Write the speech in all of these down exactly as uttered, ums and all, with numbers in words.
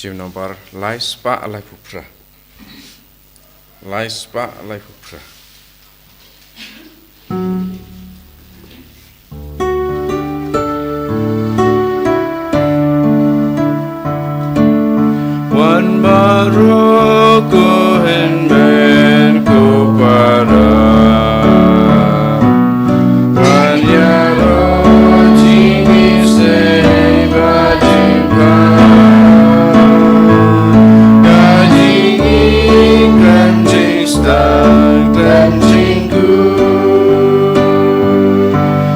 Jingïalam nambar lai spah laiphew phra. Lai spah laiphew phra. Wan baroh ko hynmen ko para, wan ïaroh jingïaseng bad jingpang, ka jingïeit khlem jingstad khlem jingkhuid.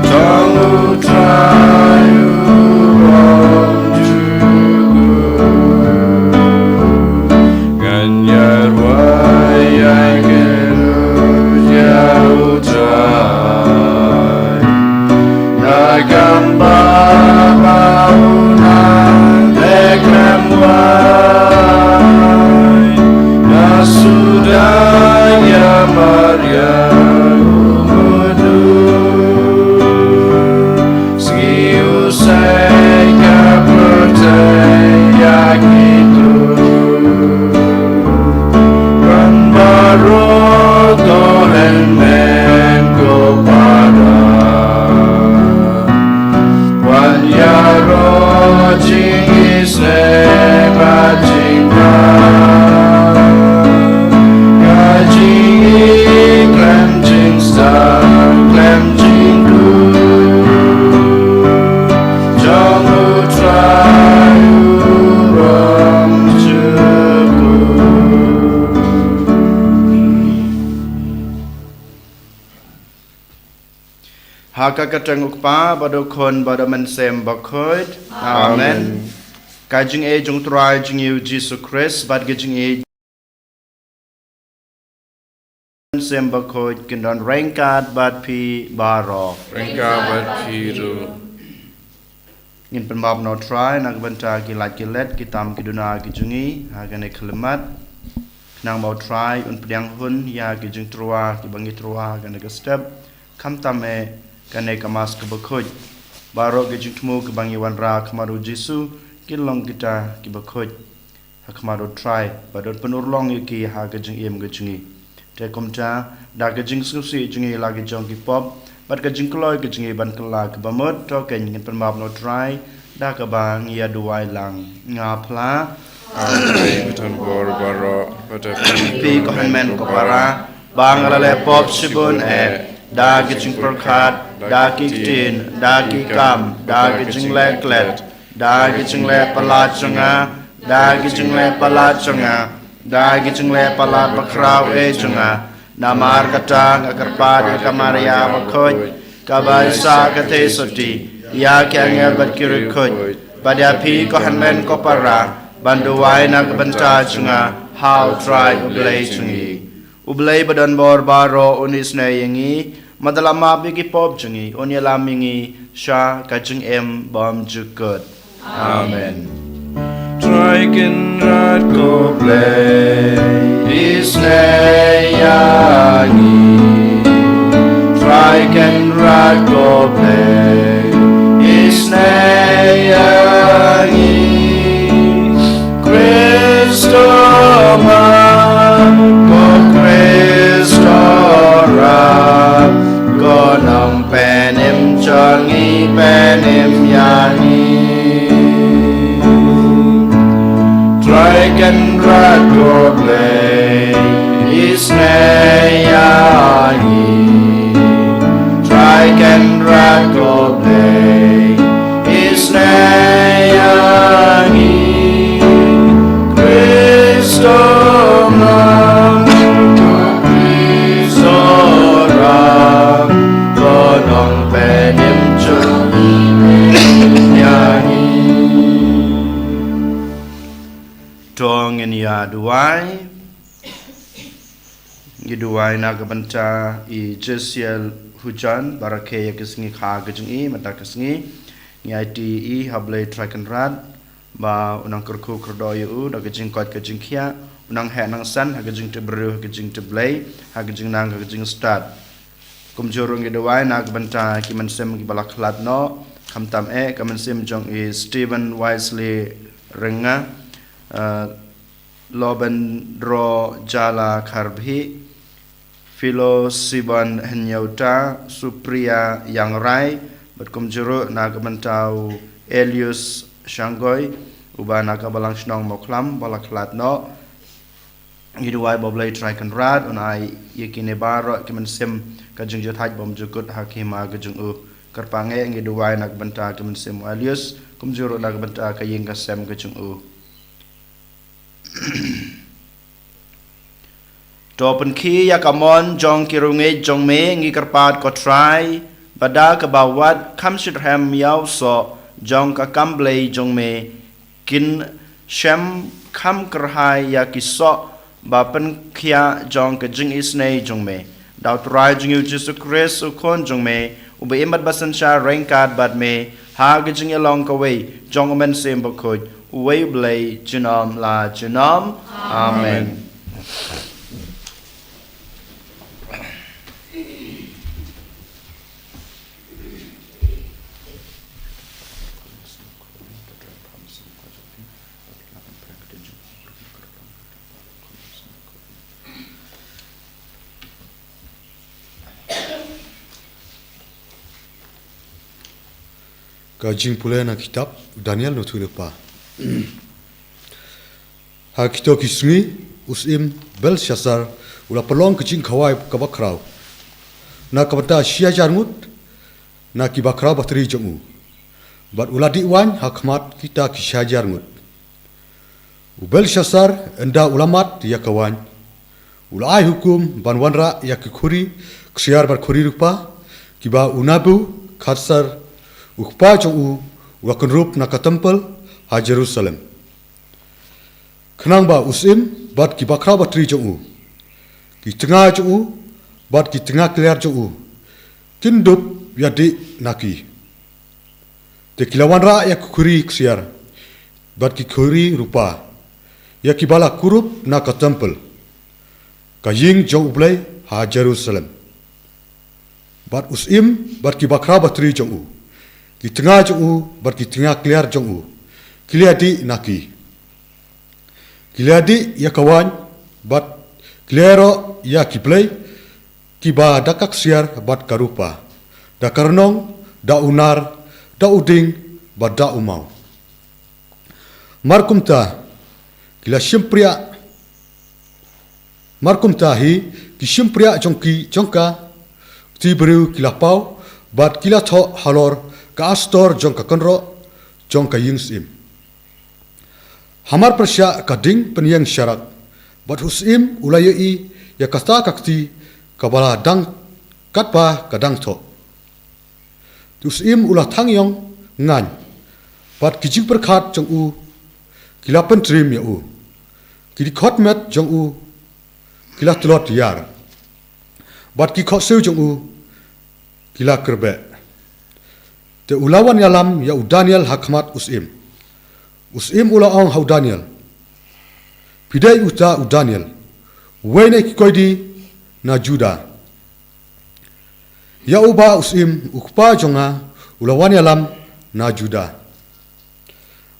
Jong U Trai u rong jong ngi. Ngan ïa rwai ïa ki ruh ïa U Trai. Na ka bynta ba u nang teh khlem wai, na suda ïa Maria u mudui. Sngi u sei ka pyrthei ïa kito. Wan baroh ko hynmen ko para, wan ïaroh jingïaseng bad jingpang, ka jingïeit khlem jingstad khlem jingkhuid. Jong U Trai u rong jong ngi. Ha ka kyrteng U Kpa bad U Khun bad U Mynsiem Bakhuid. Amen. Amen. Ka jingïeit jong U Trai jong ngi U Jisu Khrist bad ka jingïeit Mynsiem Bakhuid kin don ryngkat bad phi baroh. Ryngkat bad phi ruh. Ngin pynbaptist na U Trai na ka bynta ki lait ki let, ki tam ki duna ki jong ngi ha kane ka khyllipmat, khnang ba U Trai un pdiang hun ïa ki jingtyrwa kiba ngi tyrwa ha kane ka step, khamtam eh kane ka Mass kaba khuid. Baroh ki jingthmu kiba ngi wanrah ha khmat U Jisu kin long kita kiba khuid ha khmat U Trai, bad un pynurlong ïa ki ha ka jingim ka jong ngi. Te kumta, da ka jingsngewsih jong ngi la ki jong ki pop bad ka jingkloi ka jong ngi ban kylla ka bamut, to ngin pynbaptist na U Trai da kaba ngi ïa duwai lang. Nga phla, Ap Blei ba don bor baroh, bad ïa phi ko hynmen ko para, ba nga la leh pop shibun eh, da ki jingpyrkhat, da ki ktien, da ki kam, da ki jingleh klet, da ki jingleh palat jong nga, da ki jingleh palat jong nga, da ki jingleh palat bakhraw eh jong nga. Namar kata nga kyrpad ïa ka Maria bakhuid, kaba i Sah ka theisotti, ïa ki angel bad ki riewkhuid, bad ïa phi ko hynmen ko para, ban duwai na ka bynta jong nga ha U Trai U Blei jong ngi. U Blei ba don bor baroh un isynei ïa ngi, bad un map ïa ki pop jong ngi, un ïalam ïa ngi sha ka jingim bymjukut. Amen. Trai Kynrad ko Blei, isynei ïa ngi. Trai Kynrad ko Blei, isynei ïa ngi. Khrist o map, ko Khrist o rah, ko Nongpynim jong ngi, pynim ïa ngi. Trai Kynrad ko Blei, isynei ïa ngi. Trai Kynrad ko Blei, isynei ïa ngi. Khrist o map, ko Khrist o rah, ko Nong Duwai. Ngi duwai na ka bynta i Jesiel Hujan, ba rakhe ïa ka sngi kha ka jong i, mynta ka sngi. Ngi aiti ïa i ha Blei Trai Kynrad, ba u nang kyrkhu kyrdoh ïa u, da ka jingkoit ka jingkhiah, u nang heh nang san, ha ka jingtip briew, ha ka jingtip Blei, ha ka jingnang, ha ka jingstad. Kumjuh ruh ngi duwai na ka bynta ki mynsiem ki ba la khlad noh, khamtam eh, ka mynsiem jong i Stephen Wisely Rynga, eh, Lobendro Jala Kharbhi, Philo Siban Hynñiewta, Supriya Yangrai, bad kumjuh ruh na ka bynta u Elius Shangoi, uba na ka balang shnong Mawkhlam, ba la khlad noh. Ngi duwai ba Blei Trai Kynrad un ai ïa kine baroh ki mynsiem ka jingjahthait bymjukut ha ka hima ka jong u. Kyrpang eh ngi duwai na ka bynta ka mynsiem u Elius, kumjuh ruh na ka bynta ka ïing ka sem ka jong u. To pynkhie ïa ka mon jong ki riewngeit jong me, ngi kyrpad ko Trai, ba da kaba wad kham shitrhem ïa u soh jong ka kam Blei jong me, kin shem kham kyrhai ïa ki soh ba pynkhiah jong ka jingisynei jong me. Da u Trai jong ngi u Jisu Khrist u Khun jong me, uba im bad ba synshar ryngkat bad me ha ka jingïalong kawei jong u Mynsiem Bakhuid, uwei u Blei junom la junom. Amen. Ka jingpule na kitab Daniel, nongthoh lypa. Ha kito ki sngi, u syiem Belshassar u la pynlong ka jingkhawai kaba khraw na ka bynta shi hajar ngut na ki bakhraw batri jong u, bad u la dih waiñ ha khmat kita ki shi hajar ngut. U Belshassar, ynda u la mad ïa ka waiñ, u la ai hukum ban wanrah ïa ki khuri ksiar bad khuri rupa, kiba u Nebukhadsassar, u kpa jong u, u la kynrup na ka templ ha Jerusalem, khnang ba u syiem bad ki bakhraw batri jong u, ki tnga jong u bad ki tnga kliar jong u, kin dup ïadih na ki. Te ki la wanrah ïa ki khuri ksiar bad ki khuri rupa, ïa kiba la kynrup na ka templ, ka ïing jong U Blei ha Jerusalem. Bad u syiem bad ki bakhraw batri jong u, ki tnga jong u bad ki tnga kliar jong u, ki la ïadih na ki. Ki la ïadih ïa ka waiñ, bad ki la ïaroh ïa ki blei kiba da ka ksiar bad ka rupa, da ka rnong, da u nar, da u dieng, bad da u maw. Mar kumta, ki la shympriah, mar kumta hi, ki shympriah jong ki, jong ka kti briew ki la paw, bad ki la thoh halor ka astor jong ka kynroh jong ka ïing syiem. Hamar pyrshah ka ding pynïeng sharak, bad u syiem u la ïohi ïa kata ka kti kaba la dang katba ka dang thoh. Te u syiem u la thang ïong ngaiñ, bad ki jingpyrkhat jong u ki la pyntriem ïa u. Ki dkhot met jong u ki la tlot ïar, bad ki khohsiew jong u ki la kyrbeh. Te u la wan ïalam ïa u Daniel ha khmat u syiem. U syiem u la ong ha u Daniel, phi dei uta u Daniel, uwei na ki koidi na Juda, ïa uba u syiem u kpa jong nga u la wan ïalam na Juda.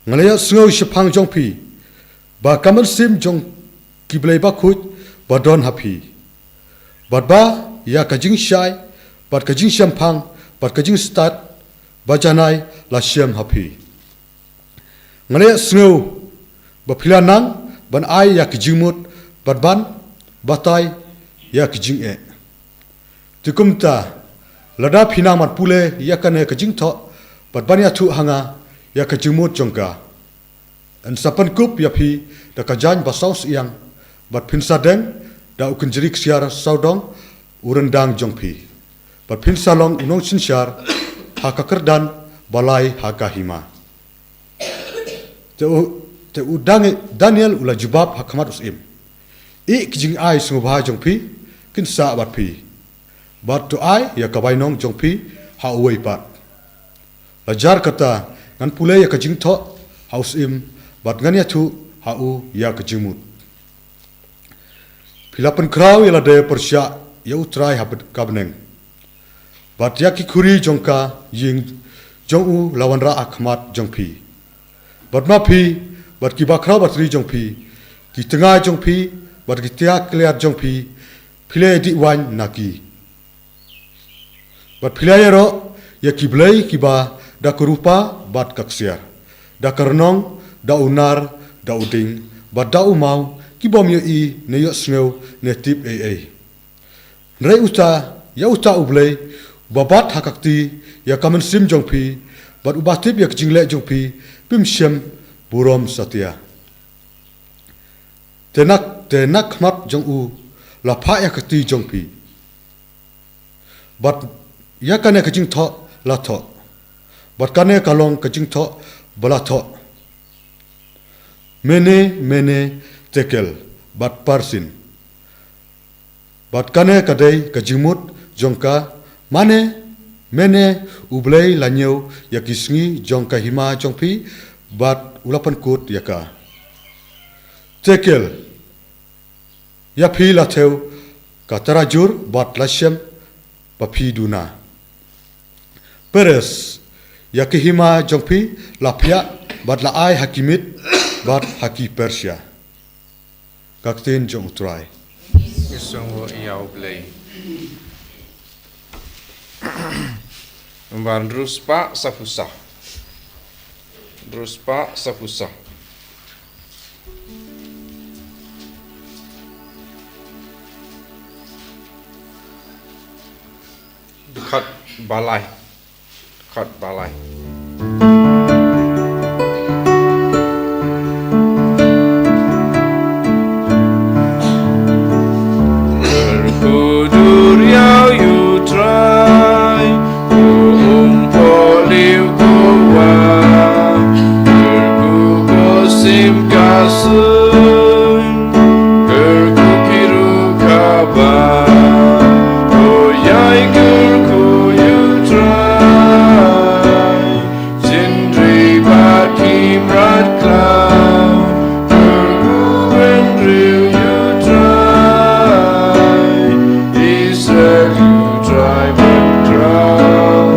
Nga la ïohsngew shaphang jong phi ba ka mynsiem jong ki blei bakhuid ba don ha phi, bad ba ïa ka jingshai, bad ka jingshemphang, bad ka jingstad ba janai la shem ha phi. Nga la ïohsngew ba phi la nang ban ai ïa ki jingmut, bad ban batai ïa ki jingeh. Te kumta, lada phi nang ban pule ïa kane ka jingthoh, bad ban ïathuh ha nga ïa ka jingmut jong ka, yn sa pynkup ïa phi da ka jaiñ ba saw shyiang, bad phin sa deng da u kynjri ksiar sawdong u ryndang jong phi, bad phin sa long u nongsynshar ha ka kyrdan ba lai ha ka hima. Te u, Te u Daniel u la jubab ha khmat u syiem, ïeh ki jingai sngewbha jong phi kin sah bad phi, bad to ai ïa ka bainong jong phi ha uwei pat. La jar kata, ngan pule ïa ka jingthoh ha u syiem, bad ngan ïathuh ha u ïa ka jingmut. Phi la pynkhraw ïa lade pyrshah ïa U Trai ha ka bneng, bad ïa ki khuri jong ka ïing jong u la wanrah ha khmat jong phi. Bad ma phi, bad ki bakhraw batri jong phi, ki tnga jong phi, bad ki tiak kliar jong phi, phi la ïadih waiñ na ki. Bad phi la ïaroh ïa ki blei kiba da ka rupa bad ka ksiar, da ka rnong, da u nar, da u ding, bad da u maw, ki bym ïohi ne ïohsngew ne tip ei ei. Hynrei uta, ïa uta U Blei uba bat ha ka kti ïa ka mynsiem jong phi, bad uba tip ïa ka jingleh jong phi, phim shym burom satia. Te na, te na khmat jong u la phah ïa ka kti jong phi, bad ïa kane ka jingthoh la thoh, bad kane ka long ka jingthoh ba la thoh: Mene, mene, tekel, bad parsin. Bad kane ka dei ka jingmut jong ka: Mane, mene, U Blei la ñiew ïa ki sngi jong ka hima jong phi, bad u la pynkut ïa ka. Tekel, ïa phi la thew ka tarajur, bad la shem ba phi duna. Peres, ïa ki hima jong phi la phiah, bad la ai ha ki Mid bad ha ki Persia. Ka ktien jong U Trai. Ngi sngewbha ïa U Blei. Nambar hynriew spah saphew saw. Hynriew spah saphew saw. Dkhot ba lai. Dkhot ba lai. Kyrkhu dur ïa U Trai, ko um pohliew ko wah, kyrkhu ko sim ka saiñ, kyrkhu ki ruh kaba. O ïai kyrkhu ïa U Trai, jingri bad ki mrad khlaw, kyrkhu bynriew ïa U Trai, Israel ïa U Trai ban khraw,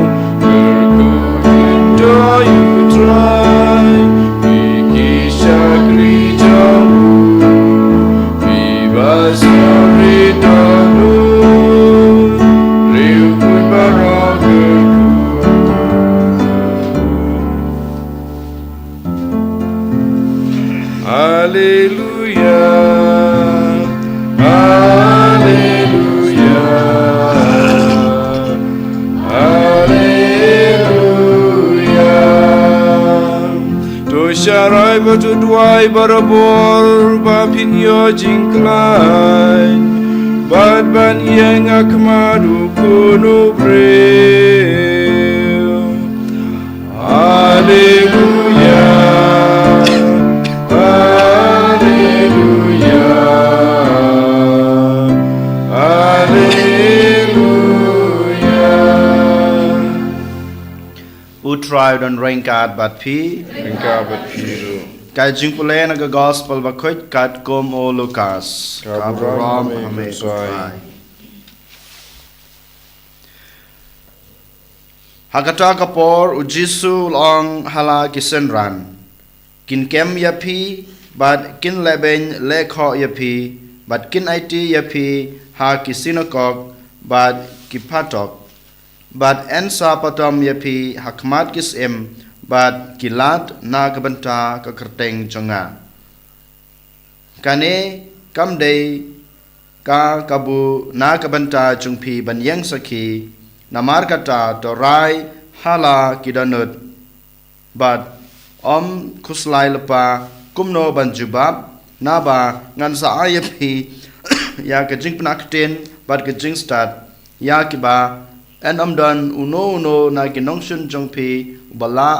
kyrkhu khyndiat ïa U Trai, phi ki shakri jong u. Phi ba sngewrit dohnud, riewkhuid baroh kyrkhu. Haleluya, haleluya, haleluya. To sharai bad to duwai barabor ba phin ïoh jingkhlaiñ bad ban ïeng ha khmat U Khun U Briew. Haleluya, haleluya, haleluya. U Trai u don ryngkat bad phi. Ryngkat bad phi ruh. Ka jingpule na ka Gospel Bakhuid katkum u Lukas. Ka burom ha me ko Trai. Ha kata ka por U Jisu u la ong ha la ki synran: Kin kem ïa phi, bad kin lehbeiñ lehkhoh ïa phi, bad kin aiti ïa phi ha ki synagog bad ki phatok, bad yn sa patom ïa phi ha khmat ki syiem bad ki lad na ka bynta ka kyrteng jong nga. Kane kam dei ka kabu na ka bynta jong phi ban ïeng sakhi. Namar kata to rai ha la ki dohnud, bad ym khuslai lypa kumno ban jubab, naba ngan sa ai ïa phi ïa ka jingpynïaid ktien bad ka jingstad, ïa kiba yn ym don uno uno na ki nongshun jong phi uba lah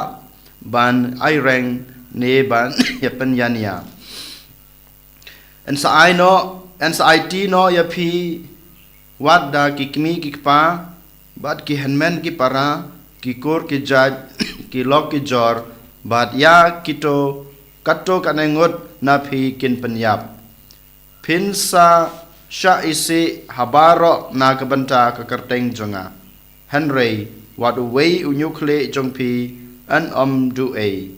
ban ïeng ne ban ïa pynïania. Yn sa ai noh, yn sa aiti noh ïa phi wat da ki kmie ki kpa, bad ki hynmen ki para, ki kur ki jait, ki lok ki jor, bad ïa kito katto katne ngut na phi kin pynïap. Phin sa shah isih ha baroh na ka bynta ka kyrteng jong nga. Hynrei wat uwei u ñiuhkhlieh jong phi yn ym duh ei.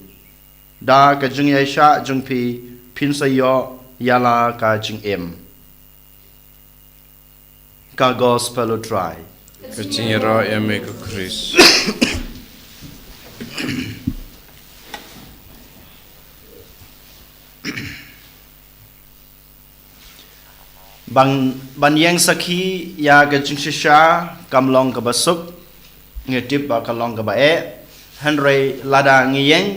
Da ka jingïaishah jong phi phin sa ïoh ïa la ka jingim. Ka Gospel U Trai. Ka jingïaroh ïa me ko Khrist. Ban, ban ïeng sakhi ïa ka jingshisha kam long kaba suk, ngi tip ba ka long kaba eh. Hynrei lada ngi ïeng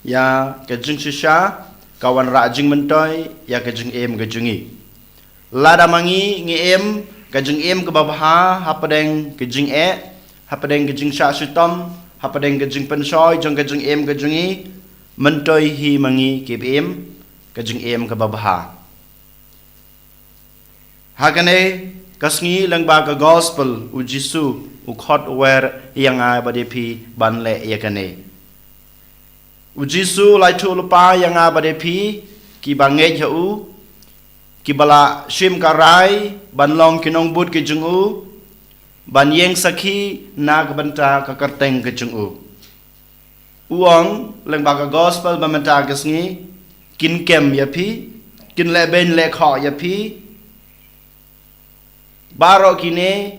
ïa ka jingshisha, ka wanrah jingmyntoi ïa ka jingim ka jong ngi. Lada ma ngi ngi im ka jingim kaba bha hapdeng ka jingeh, hapdeng ka jingshah shitom, hapdeng ka jingpynshoi jong ka jingim ka jong ngi, myntoi hi ma ngi ki ba im ka jingim kaba bha. Ha kane ka sngi lyngba ka Gospel, U Jisu u khot wer ïa nga bad ïa phi ban leh ïa kane. U Jisu u la ïathuh lypa ïa nga bad ïa phi, ki ba ngeit ha u, ki ba la shim ka rai ban long ki nongbud ki jong u, ban ïeng sakhi na ka bynta ka kyrteng ka jong u. U ong lyngba ka Gospel ba mynta ka sngi, kin kem ïa phi, kin leh beiñ leh khoh ïa phi. Baroh kine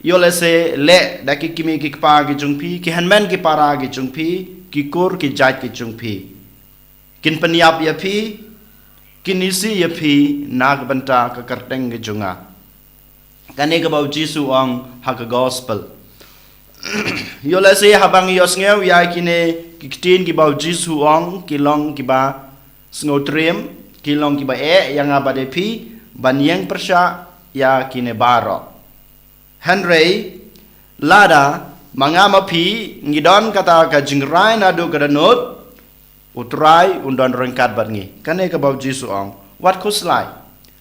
ïoh lehse leh da ki kmie ki kpa ki jong phi, ki hynmen ki para ki jong phi, ki kur ki jait ki jong phi. Kin pynïap ïa phi, kin isih ïa phi na ka bynta ka kyrteng ka jong nga. Kane kaba U Jisu u ong ha ka Gospel. Ïoh lehse haba ngi ïohsngew ïa kine ki ktien kiba U Jisu u ong, ki long kiba sngewtriem, ki long kiba eh ïa nga bad ïa phi ban ïeng pyrshah ïa kine baroh. Hynrei lada ma nga ma phi ngi don kata ka jingrai naduh ka dohnud, U Trai un don ryngkat bad ngi. Kane kaba U Jisu u ong, wat khuslai.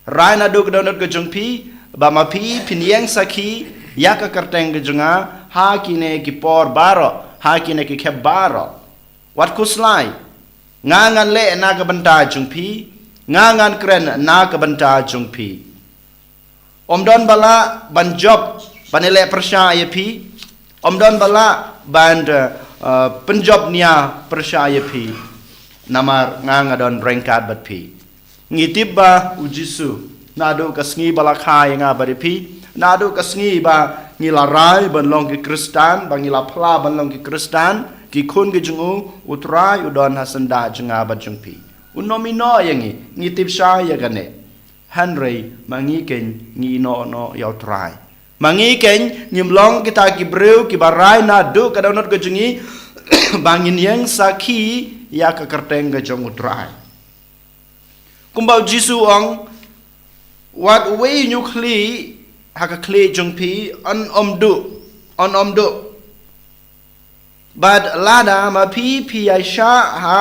Rai naduh ka dohnud ka jong phi, ba ma phi phin ïeng sakhi ïa ka kyrteng ka jong nga ha kine ki por baroh, ha kine ki khep baroh. Wat khuslai. Nga ngan leh na ka bynta jong phi, nga ngan kren na ka bynta jong phi. Ym don ba lah ban jop ban ïaleh pyrshah ïa phi. Ym don ba lah ban, eh, eh, pynjop nia pyrshah ïa phi. Namar nga nga don ryngkat bad phi. Ngi tip ba U Jisu naduh ka sngi ba la kha ïa nga bad ïa phi, naduh ka sngi ba ngi la rai ban long ki Khristan, ba ngi la phla ban long ki Khristan, ki khun ki jong u, U Trai u don ha syndah jong nga bad jong phi. Un ym ïehnoh ïa ngi, ngi tip shai ïa kane. Hynrei ma ngi keiñ ngi ïehnoh noh ïa U Trai. Ma ngi keiñ ngim long kita ki briew kiba rai naduh ka dohnud ka jong ngi ba ngin ïeng sakhi ïa ka kyrteng ka jong U Trai. Kumba U Jisu u ong, wat uwei u ñiuhkhlieh ha ka khlieh jong phi yn ym duh, yn ym duh. Bad lada ma phi phi ïaishah ha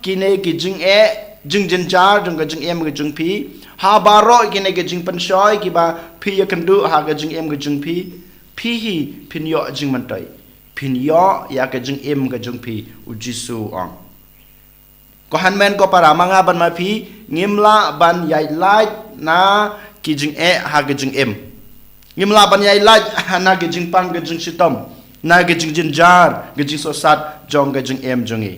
kine ki jingeh, jingjynjar jong ka jingim ka jong phi, ha baroh kine ki jingpynshoi kiba phi ïakynduh ha ka jingim ka jong phi, phi hi phin ïoh jingmyntoi, phin ïoh ïa ka jingim ka jong phi, U Jisu u ong. Ko hynmen ko para, ma nga bad ma phi ngim lah ban ïaid lait na ki jingeh ha ka jingim. Ngim lah ban ïaid lait na ki jingpang ka jingshitom, na ki jingjynjar, ki jingsohsat jong ka jingim jong ngi.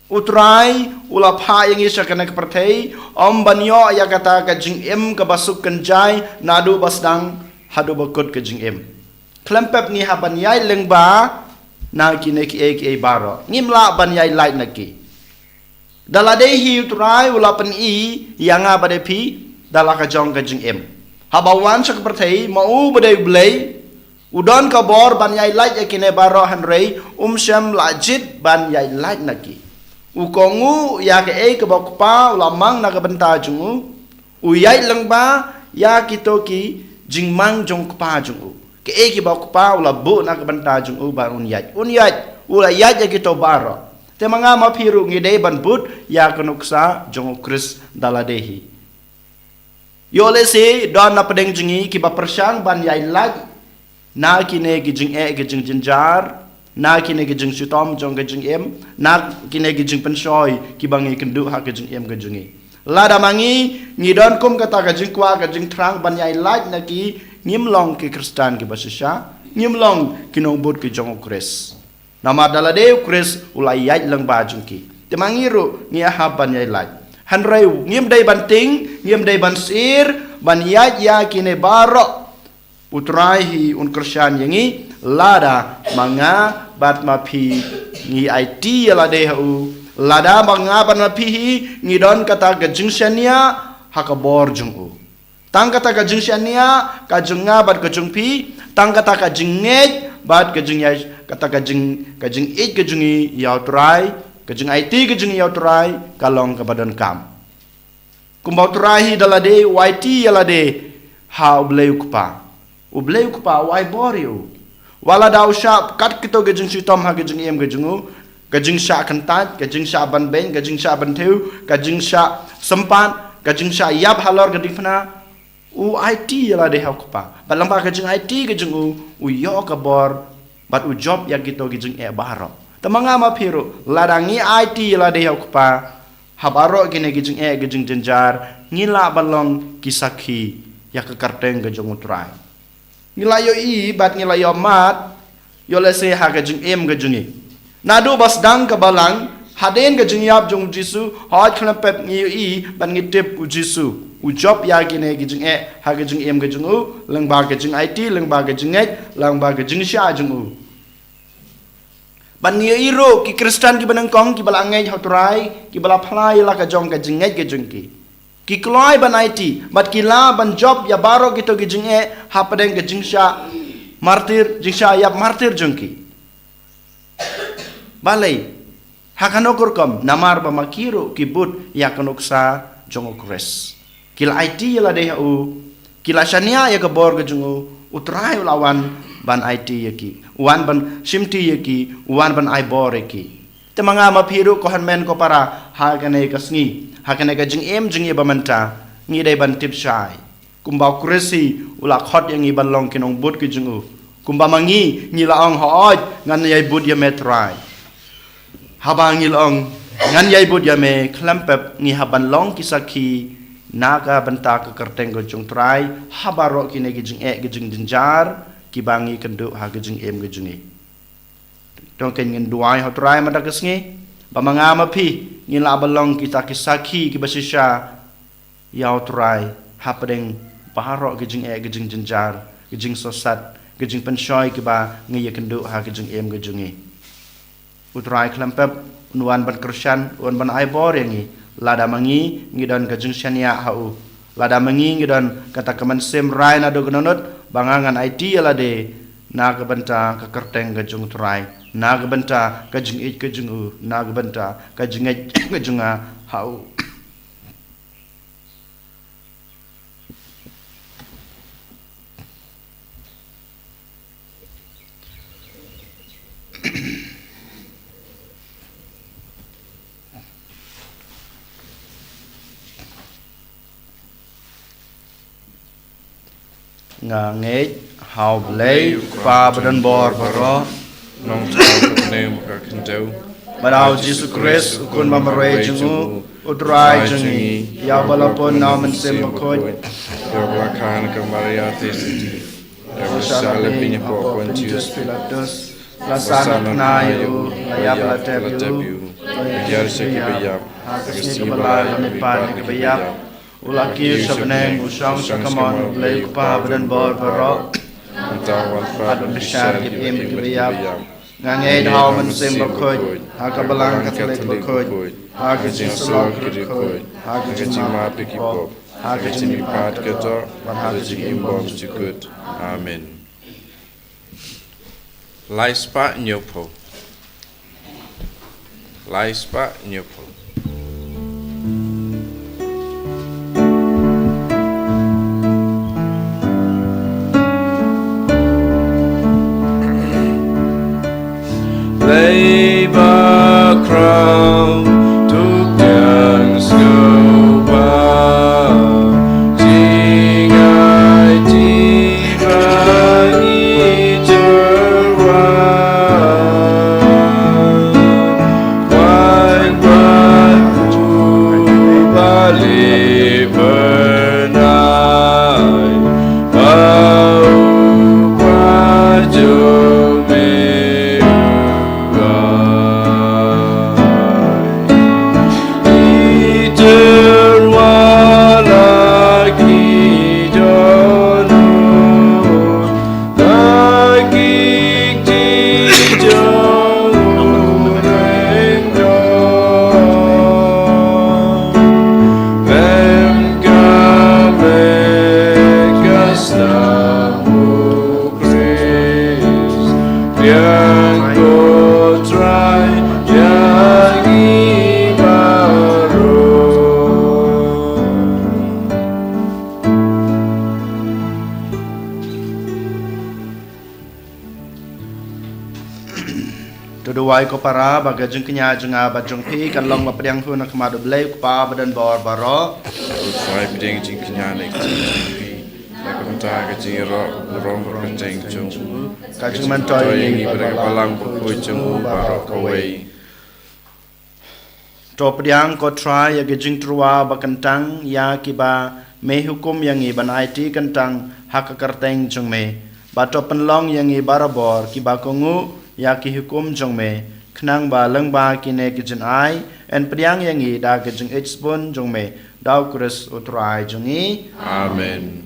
U Trai u la phah ïa ngi sha kane ka pyrthei ym ban ïoh ïa kata ka jingim kaba suk kynjai naduh ba sdang haduh ba kut ka jingim. Khlem pep ngi hap ban ïaid lyngba na kine kiei kiei baroh. Ngim lah ban ïaid lait na ki. Da lade hi U Trai u la pyni ïa nga bad ïa phi da la ka jong ka jingim. Haba wan sha ka pyrthei, ma u ba dei U Blei, u don ka bor ban ïaid lait ïa kine baroh, hynrei um shym la jied ban ïaid lait na ki. U kohnguh ïa kaei kaba U Kpa u la mang na ka bynta jong u. U ïaid lyngba ïa kito ki jingmang jong U Kpa jong u. Kaei kiba U Kpa u la buh na ka bynta jong u ba un ïaid. Un ïaid, u la ïaid ïa kito baroh. Te ma nga ma phi ruh ngi dei ban bud ïa ka nuksa jong u Khrist da lade hi. Ïoh lehse don na pdeng jong ngi kiba pyrshang ban ïai lait na kine ki jingeh ki jingjynjar, na kine ki jingshitom jong ka jingim, na kine ki jingpynshoi kiba ngi kynduh ha ka jingim ka jong ngi. Lada ma ngi ngi don kum kata ka jingkwah ka jingthrang ban ïai lait na ki, ngim long ki Khristan kiba shisha, ngim long ki nongbud ki jong u Khrist. Namar da lade u Khrist u la ïaid lyngba jong ki, te ma ngi ruh ngi hap ban ïai lait. Hynrei ngim dei ban tieng, ngim dei ban sheptieng ban ïaid ïa kine baroh. U Trai hi un kyrshan ïa ngi lada ma nga bad ma phi ngi aiti ïa lade ha u. Lada ma nga bad ma phi hi ngi don kata ka jingshaniah ha ka bor jong u. Tang kata ka jingshaniah ka jong nga bad ka jong phi, tang kata ka jingngeit bad ka jingïa, kata ka jing, ka jingïeit ka jong ngi ïa u Trai, ka jingaiti ka jong ngi ïa u Trai, ka long kaba donkam. Kumba u Trai hi da lade u aiti ïa lade ha u Blei u Kpa. U Blei u Kpa u ai bor ïa u. Wat lada u shah kat kito ka jingshitom ha ka jingim ka jong u, ka jingshah kyntait, ka jingshah ban beiñ, ka jingshah ban thew, ka jingshah sympat, ka jingshah ïap halor ka diengphna, u aiti ïa lade ha u Kpa. Bad lyngba ka jingaiti ka jong u, u ïoh ka bor bad u jop ïa kito ki jingeh baroh. Te ma nga ma phi ruh lada ngi aiti ïa lade ha u Kpa ha baroh kine ki jingeh ki jingjynjar, ngi lah ban long ki sakhi ïa ka kyrteng ka jong u Trai. Ngi la ïohi bad ngi la ïohmad, ïoh lehse ha ka jingim ka jong ngi. Naduh ba sdang ka balang, hadien ka jingïap jong u Jisu, hooid khlem pep ngi ïohi bad ngi tip u Jisu u jop ïa kine ki jingeh ha ka jingim ka jong u, lyngba ka jingaiti, lyngba ka jingngeit, lyngba ka jingshah jong u. Bad ngi ïohi ruh ki Khristan kiba nyngkong kiba la ngeit ha u Trai, kiba la phla ïa la ka jong ka jingngeit ka jong ki, ki kloi ban aiti bad ki lah ban jop ïa baroh kito ki jingeh hapdeng ka jingshah martir, jingshah ïap martir jong ki. Balei? Ha kano ka rukom? Namar ba ma ki ruh ki bud ïa ka nuksa jong u Khrist. Ki la aiti ïa lade ha u, ki la shaniah ïa ka bor ka jong u, u Trai u la wan ban aiti ïa ki, u wan ban shimti ïa ki, u wan ban ai bor ïa ki. Te ma nga ma phi ruh ko hynmen ko para, ha kane ka sngi, ha kane ka jingim jong ngi ba mynta, ngi dei ban tip shai. Kumba u Khrist hi u la khot ïa ngi ban long ki nongbud ki jong u. Kumba ma ngi ngi la ong, hooid ngan ïai bud ïa me Trai. Haba ngi la ong ngan ïai bud ïa me, khlem pep ngi hap ban long ki sakhi na ka bynta ka kyrteng ka jong u Trai ha baroh kine ki jingeh ki jingjynjar kiba ngi kynduh ha ka jingim ka jong ngi. To ngin duwai ha u Trai mynta ka sngi ba ma nga ma phi ngin lah ban long kita ki sakhi kiba shisha ïa u Trai hapdeng baroh ki jingeh ki jingjynjar, ki jingsosat, ki jingpynshoi kiba ngi ïakynduh ha ka jingim ka jong ngi. U Trai khlem pep un wan ban kyrshan, un wan ban ai bor ïa ngi lada ma ngi ngi don ka jingshaniah ha u, lada ma ngi ngi don kata ka mynsiem rai naduh ka dohnud ba nga ngan aiti ïa lade na ka bynta ka kyrteng ka jong u Trai, na ka bynta ka jingïeit ka jong u, na ka bynta ka jingngeit ka jong nga ha u. Nga ngeit ha u Blei u Kpa badonbor baroh, nongthaw ka bneng bad ka khyndew, bad ha u Jisu Khrist u Khun bamarwei jong u, u Trai jong ngi, ïa uba la pun na u Mynsiem Bakhuid, ïa uba la kha na ka Maria Theisotti, ïa uba la shah leh beiñ hapoh Pontius Pilatus, la sahnarphna ïa u, la ïap la tep ïa u, la ïasyllok sha kiba ïap, ha ka sngi kaba lai la mihpat na kiba ïap, u la kiew sha bneng, u shong sha kamon u Blei u Kpa badonbor baroh. Mynta u wan pat ban pynshai ïa kiba im bad kiba ïap. Nga ngeit ha u Mynsiem Bakhuid, ha ka Balang Katholik bakhuid, ha ka jingïasyllok bakhuid, ha ka jingmap ïa ki pop, ha ka jingmihpat ka doh, bad ha ka jingim bymjukut. Amen. Lai spah hynñiew phew. Lai spah hynñiew phew. Lai ba Rau, to pdiang sngewbha, jingai ti ba ngi tyrwa. Wan ba u ba li bernai, ba u ba jong me. Khrist, biang ko Trai ïa ngi baroh. To duwai ko para ba ka jingkñia jong nga bad jong phi kan long ba pdiang hun ha khmat U Blei U Kpa badonbor baroh. Ko Trai, pdiang jingkñia na ka jingim jong phi. Na ka bynta ka jingïaroh ka burom bad ka kyrteng jong u, ka jingmyntoi ïa ngi bad ka balang bakhuid jong u baroh kawei. To pdiang ko Trai ïa ka jingtyrwa ba kyntang ïa kiba me hukum ïa ngi ban aiti kyntang ha ka kyrteng jong me. Ba to pynlong ïa ngi barabor kiba kohnguh ïa ki hukum jong me, khnang ba lyngba kine ki jingai yn pdiang ïa ngi da ka jingïeit sbun jong me, da U Khrist U Trai jong ngi. Amen.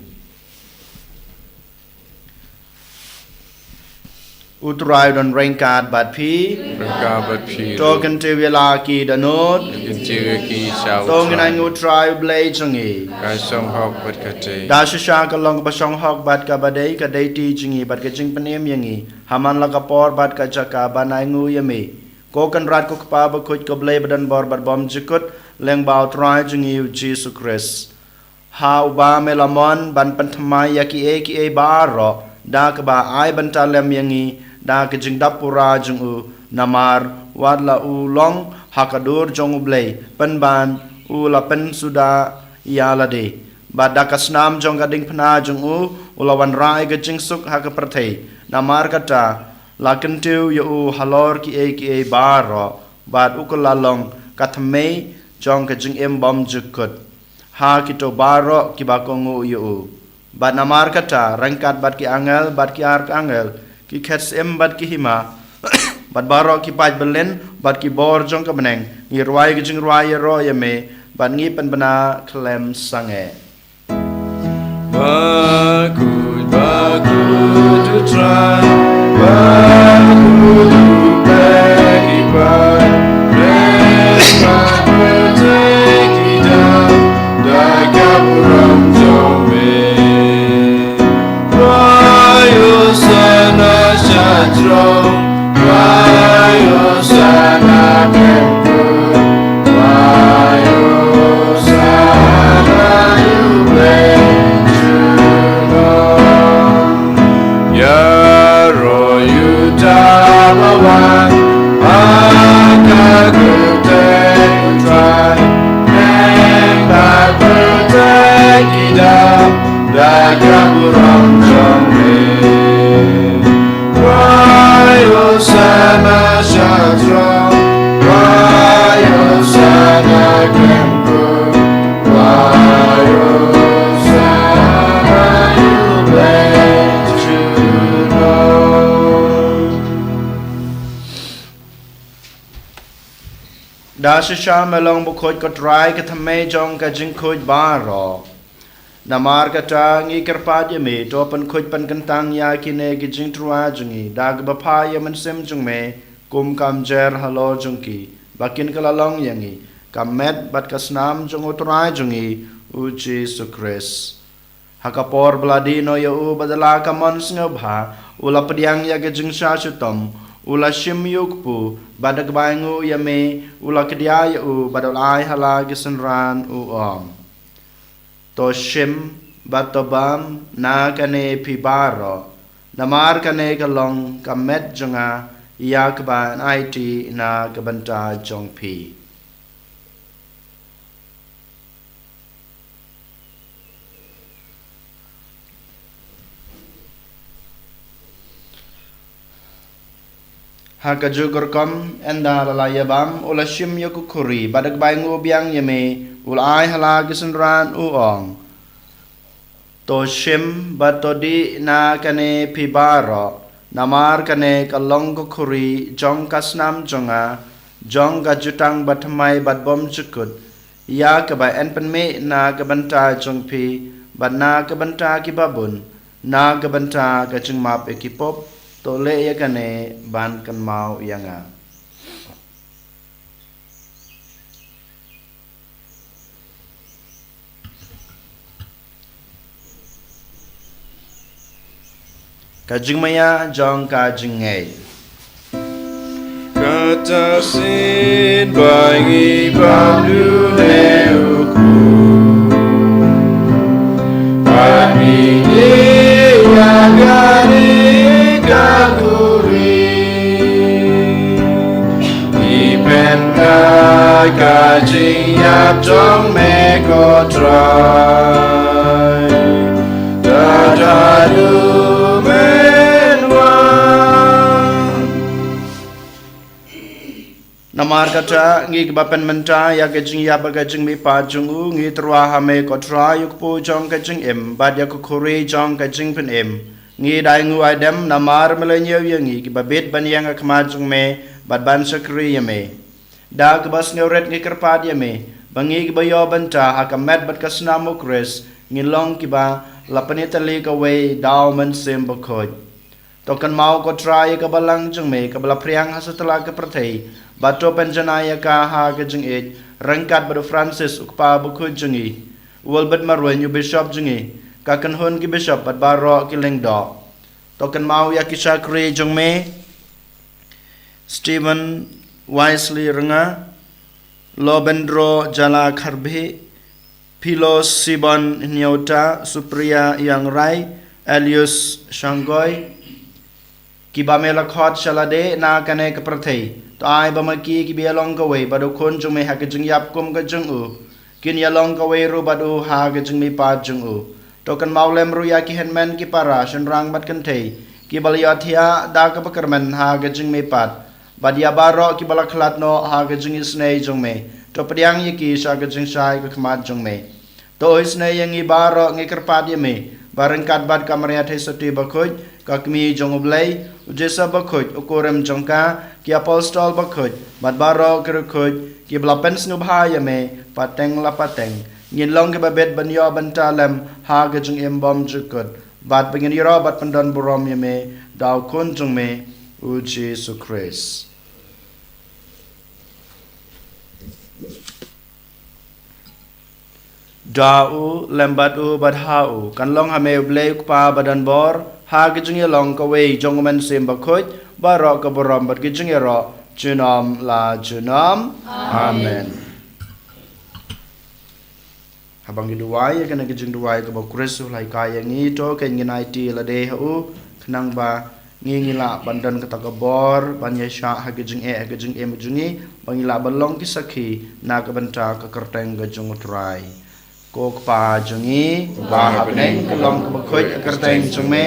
U Trai u don ryngkat bad phi. Ryngkat bad phi. To kyntiew ïa la ki dohnud. Kyntiew ïa ki sha U Trai. To ngin ainguh U Trai U Blei jong ngi. Ka shong hok bad ka dei. Da shisha ka long kaba shong hok bad kaba dei, ka dei ti jong ngi bad ka jingpynim ïa ngi ha man la ka por bad ka jaka ban ainguh ïa me, ko Kynrad, ko Kpa bakhuid, ko Blei badonbor bad bymjukut, lyngba U Trai jong ngi U Jisu Khrist. Ha uba me la mon ban pynthymmai ïa kiei kiei baroh, da kaba ai bynta lem ïa ngi da ka jingdap pura jong u, namar wat la u long ha ka dur jong U Blei, pynban u la pynsuda ïa lade. Bad da ka snam jong ka diengphna jong u, u la wanrah ïa ka jingsuk ha ka pyrthei. Namar kata, la kyntiew ïa u halor kiei kiei baroh, bad u kylla long ka thymmei jong ka jingim bymjukut ha kito baroh kiba kohnguh ïa u. Bad namar kata, ryngkat bad ki angel bad ki archangel, ki khet syiem bad ki hima, bad baroh ki paid byllien bad ki bor jong ka bneng, ngi rwai ka jingrwai ïaroh ïa me, bad ngi pynbna khlem sangeh. Bakhuid, bakhuid U Trai, bakhuid U Blei ki paid, bad pyrthei ki dap da ka burom jong me. Rwai Hosana sha throne, rwai Hosana khlem kut, rwai Hosana ïa U Blei junom. Ïaroh ïa uta ba wan ha ka kyrteng U Trai, bad pyrthei ki dap da ka burom jong me. Rwai Hosana sha throne, rwai Hosana khlem kut, rwai Hosana ïa U Blei junom. Da shisha me long bakhuid ko Trai, ka thymmei jong ka jingkhuid baroh. Namar kata ngi kyrpad ïa me, to pynkhuid pynkyntang ïa kine ki jingtyrwa jong ngi da kaba phah ïa u Mynsiem jong me, kum ka mjer halor jong ki, ba kin kylla long ïa ngi ka met bad ka snam jong U Trai jong ngi U Jisu Khrist. Ha ka por ba la die noh ïa u bad da la ka mon sngewbha, u la pdiang ïa ka jingshah shitom, u la shim ïa u kpu, bad da kaba ainguh ïa me, u la kdiah ïa u bad u la ai ha la ki synran, u ong: To shim bad to bam na kane phi baroh, namar kane ka long ka met jong nga ïa kaba yn aiti na ka bynta jong phi. Ha kajuh ka rukom, ynda la la ïabam, u la shim ïa ka khuri, bad da kaba ainguh biang ïa me, u la ai ha la ki synran, u ong: To shim bad to dih na kane phi baroh, namar kane ka long ka khuri jong ka snam jong nga, jong ka jutang bathymmai bad bymjukut, ïa kaba yn pynmih na ka bynta jong phi bad na ka bynta ki babun, na ka bynta ka jingmap ïa ki pop. To leh ïa kane ban kynmaw ïa nga. Ka jingmaïa jong ka jingngeit. Kata shisien ba ngi bam dune u khun, ba ngi ïa kane ka khuri, ngi pynbna ka jingïap jong me ko Trai. Tad haduh men wan. Namar kata, ngi kiba pynmynta ïa ka jingïap bad ka jingmihpat jong u, ngi tyrwa ha me ko Trai, u kpu jong ka jingim, bad ïa ka khuri jong ka jingpynim. Ngi da ainguh aidem namar me la ñiew ïa ngi kiba bit ban ïeng ha khmat jong me bad ban shakri ïa me. Da kaba sngewrit ngi kyrpad ïa me ba ngi kiba ïoh bynta ha ka met bad ka snam u Khrist ngin long kiba la pynïatylli kawei da u Mynsiem Bakhuid. To kynmaw ko Trai ïa ka balang jong me kaba la phriang ha satlak ka pyrthei, bad to pynjanai ïa ka ha ka jingïeit ryngkat bad u Francis u kpa bakhuid jong ngi, u Albert Maruin u bishop jong ngi, ka kynhun ki bishop bad baroh ki lyngdoh. To kynmaw ïa ki shakri jong me, Stephen Wisely Rnga, Lobendro Jala Kharbhi, Philo Sibon Hniauta, Supriya Iangrai, Elius Shangoi, kiba me la khot sha lade na kane ka pyrthei. To ai ba ma ki kiba ïalong kawei bad u Khun jong me ha ka jingïap kum ka jong u, kin ïalong kawei ruh bad u ha ka jingmihpat jong u. To kynmaw lem ruh ïa ki hynmen ki para, shynrang bad kynthei, kiba la ïohthiah da kaba kyrmen ha ka jingmihpat, bad ïa baroh kiba la khlad noh ha ka jingisynei jong me. To pdiang ïa ki sha ka jingshai ka khmat jong me. To isynei ïa ngi baroh, ngi kyrpad ïa me ba ryngkat bad ka Maria Theisotti Bakhuid, ka Kmie jong u Blei, u Joseph Bakhuid, u kurim jong ka, ki apostol bakhuid bad baroh ki riewkhuid kiba la pynsngewbha ïa me pateng la pateng, ngin long kiba bit ban ïoh bynta lem ha ka jingim bymjukut, bad ba ngin ïaroh bad pyndonburom ïa me da u Khun jong me, u Jisu Khrist. Da u, lem bad u, bad ha u, kan long ha me u Blei u Kpa badonbor, ha ka jingïalong kawei jong u Mynsiem Bakhuid, baroh ka burom bad ka jingïaroh junom la junom. Amen. Haba ngi duwai ïa kane ka jingduwai kaba u Khrist u la hikai ïa ngi, to ngin aiti lade ha u, khnang ba ngi, ngi lah ban don kata ka bor ban ïaishah ha ka jingeh, ha ka jingim jong ngi, ba ngi lah ban long ki sakhi na ka bynta ka kyrteng ka jong u Trai. Ko Kpa jong ngi, uba ha bneng, ka long kaba khuid ka kyrteng jong me,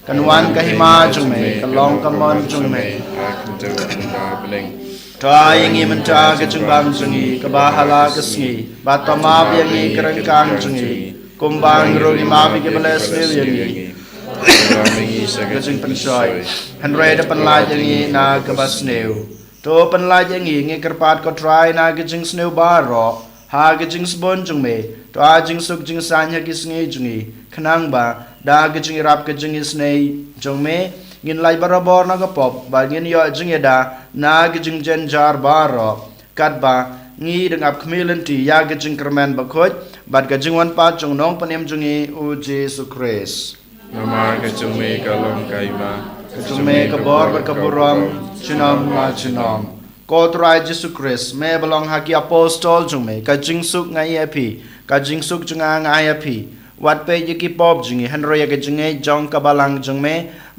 kan wan ka hima jong me, ka long ka mon jong me. To ai ïa ngi mynta ka jingbam jong ngi kaba ha la ka sngi, bad to map ïa ngi ki ryngkang jong ngi, kumba ngi ruh ngi map ïa kiba leh sniew ïa ngi. Ka jingpynshoi, hynrei da pynlait ïa ngi na kaba sniew. To pynlait ïa ngi, ngi kyrpad ko Trai, na ka jingsniew baroh ha ka jingsbun jong me. To ai jingsuk jingsaiñ ha ki sngi jong ngi, khnang ba da ka jingïarap ka jingisynei jong me, ngin lait barabor na ka pop, bad ngin ïoh jingïada na ka jingjynjar baroh, katba ngi dang ap khmih lynti ïa ka jingkyrmen bakhuid bad ka jingwan pat jong u Nongpynim jong ngi, u Jisu Khrist. Namar ka jong me ka long ka hima, ka jong me ka bor bad ka burom junom la junom. Ko Trai Jisu Khrist, me ba long ha ki apostol jong me, ka jingsuk nga ai ïa phi, ka jingsuk jong nga nga ai ïa phi. Wat peit ïa ki pop jong ngi, hynrei ïa ka jingngeit jong ka balang jong me,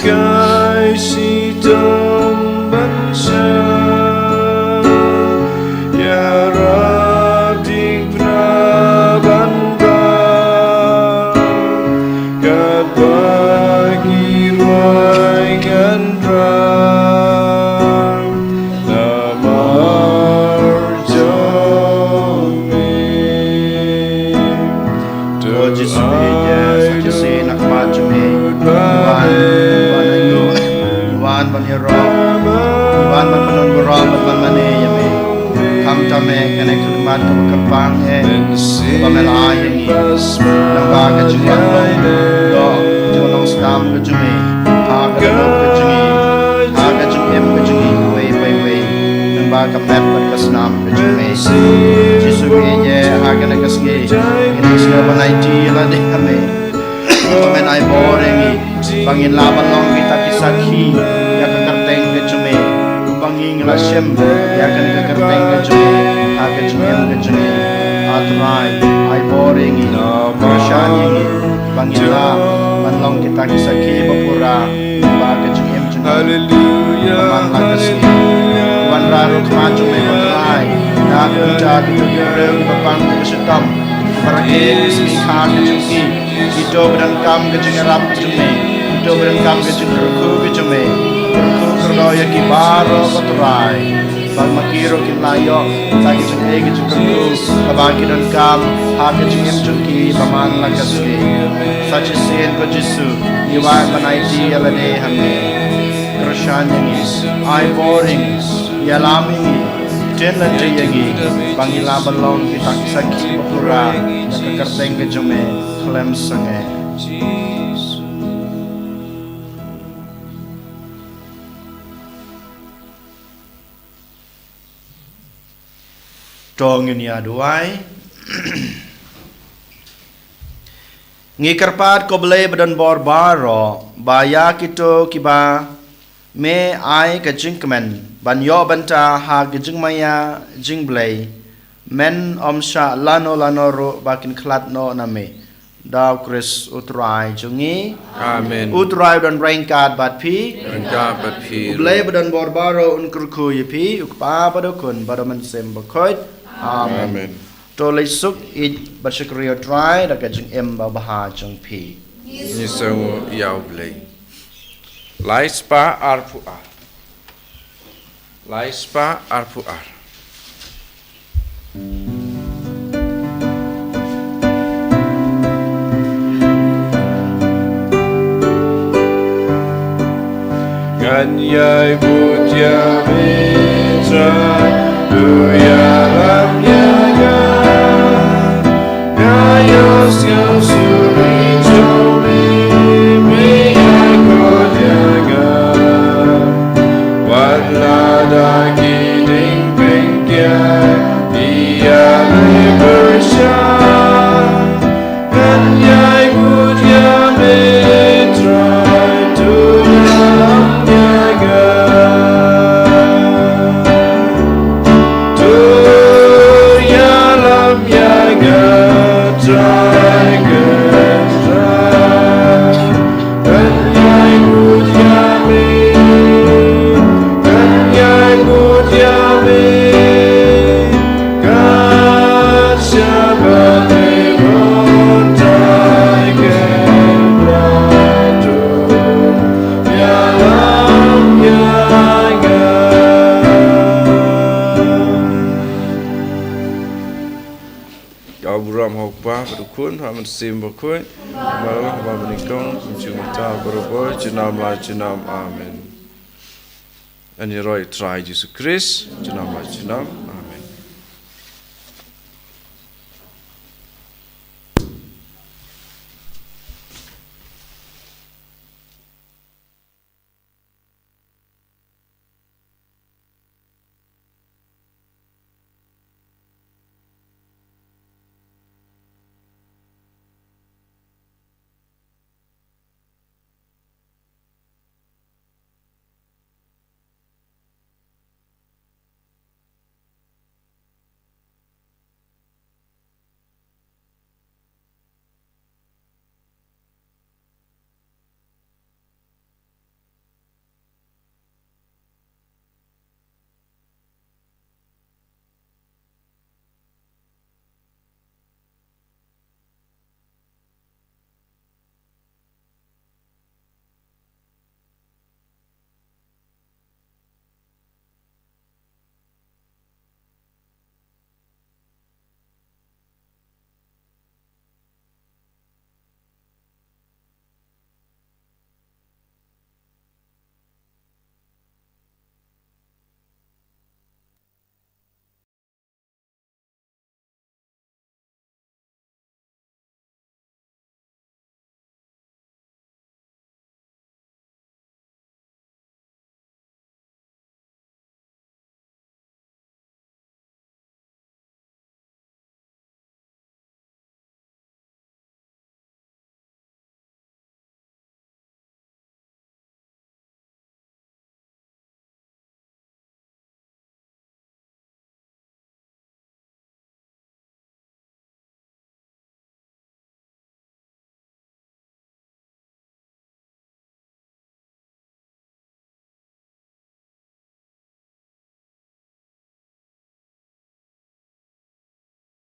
Kai shitom ban shah, ïarap dik bra ban rah, katba ki rwai ngan rah namar jong me. O Jisu, ïa sa shisien ha khmat jong me, i wan, i wan, i wan ban ïaroh, i wan ban pynbor, ban pynmane ïa me. Khamtam eh kane ka khmat kaba kyrpang eh, kaba me la ai ïa ngi. Naba ka jingwan long, ïoh jingwan long skam ka jong me ha ka dohnud ka jong ngi, ha ka jingim ka jong ngi iwei pa iwei. Naba ka met bad ka snam ka jong me. Jisu, ngi ïeit ha kane ka sngi, ngi dang sngewbha ban aiti ïa lade ha me. Ba men ai bor ïa ngi ba ngin lah ban long kita ki sakhi ïa ka kyrteng ka jong me. Kumba ngi ngi la shim ïa kane ka kyrteng ka jong me ha ka jingim ka jong ngi. A Trai, ai bor ïa ngi, kyrshan ïa ngi ba ngin lah ban long kita ki sakhi ba pura ba ka jingim jong ngi. Haleluya. Ba man la ka sngi, wanrah ruh khmat jong me, ko Trai, na ka bynta kito ki briew kiba pang kiba shitom, kiba rakhe ki sngi kha ka jong ki. Kito ba donkam ka jingïarap ka jong me, kito ba donkam ka jingkyrkhu ka jong me. Kyrkhu kyrdoh ïa ki baroh, ko Trai, ba ma ki ruh kin lah ïoh sa ka jingkyrkhu kaba ki donkam ha ka jingim jong ki ba man la ka sngi. Sa shisien, ko Jisu, ngi wan ban aiti ïa lade ha me. Kyrshan ïa ngi, ai bor ïa ngi, ïalam ïa ngi, ktien lynti ïa ngi ba ngin lah ban long kita ki sakhi ba pura ïa ka kyrteng ka jong me khlem sangeh. To ngin ïa duwai. Ngi kyrpad, ko Blei ba don bor baroh, ba ïa kito kiba me ai ka jingkmen ban ïoh bynta ha ka jingmaïa jong U Blei, men ym shah lano lano ruh ba kin khlad noh na me. Da U Khrist U Trai jong ngi. Amen. U Trai u don ryngkat bad phi. Ryngkat bad phi. U Blei ba don bor baroh un kyrkhu ïa phi, U Kpa bad U Khun bad U Mynsiem Bakhuid. Amen. Amen. To leit suk ïeit bad shakri U Trai da ka jingim babha jong phi. Ngi sngew ïa U Blei. Lai spah arphew ar. Lai spah arphew ar. Ngan ïai bud ïa me Trai, to ïalam ïa nga. Nga ïohsngew suri jong me, me ïai kod ïa nga. Wat la da ki diengpyngkiang ki ïaleh pyrshah, ngan ïai bud ïa me Trai, to ïalam ïa nga. To ïalam ïa nga Trai, Trai. Kan ïai bud ïa me, kan ïai bud ïa me, kan sha ba me mon Trai, kan Trai to ïalam ïa nga. Ka burom ha U Kpa bad U Khun, ha U Mynsiem Bakhuid, kumba la long, kumba mynnyngkong, kumjuh mynta, barabor, junom la junom. Amen. Ngan ïaroh ïa U Trai Jisu Khrist, junom la junom.